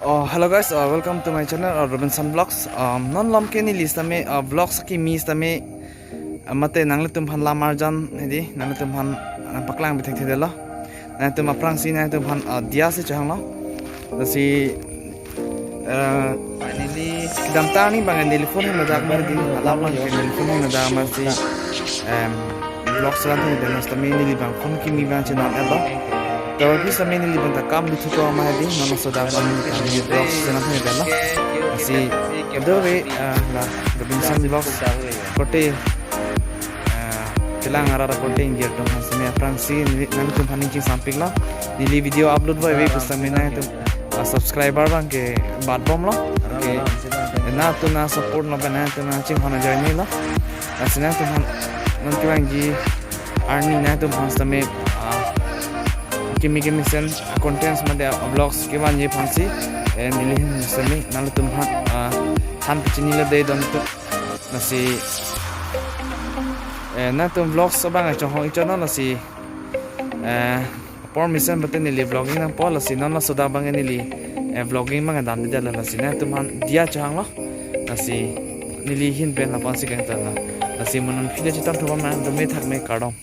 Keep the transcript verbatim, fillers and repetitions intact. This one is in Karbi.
Oh, hello guys, uh, welcome to my channel, uh, Robinson Vlogs. Um, non malom ke neli sitame, uh, vlogs kimi sitame, uh, mate nanglitum aphan lam arjan hedi, nanglitum aphan, uh, paklang bithekthedetlo. Nanglitum aphrangsi nanglitum aphan, uh, diya si chohanglo. Lasi, uh, finally, kedamtang arni abang neli phone heno dak ma hedi, alam abang ke neli phone heno dak ma si, um, vlog selam thedetlo, sitame neli abang phone kimi abang chenam-etlo. Tovar pi sitame neli abang ta kam duthu ko ma hedi, non laso adak abang neli vlog selam thedetlo. Lasi, by the way, uh, la Robinson Vlogs korte, uh, kelang arat korte ingjir atum aphan sitame aphrangsi neli nanglitum aphan ning chingsampiklo. Neli video upload avaive pu sitame nanglitum, uh, subscriber abang ke batbomlo. Okay. Nanglitum nang support lo pen nanglitum nang chinghon ajoinelo. Lasi nanglitum aphan non kevangji arni nanglitum aphan sitame, ah, kimi kimi sen, ah, contents mate, ah, vlogs kevanji aphansi, eh, neli hin sitame nanglitum aphan, ah, than pachinilo dei don tu. Lasi, eh, nanglitum vlogs abang chohong-ik chotnon lasi, eh, apor mesen pute neli vlogging nangpo, lasi non laso adak abang neli, eh, vlogging abang damdedetlo, lasi nanglitum aphan diya chohanglo. Lasi neli hin pen lapu-ansi kangtonlo. Lasi mo non video chetong thubom nang, dome thakme, kardom.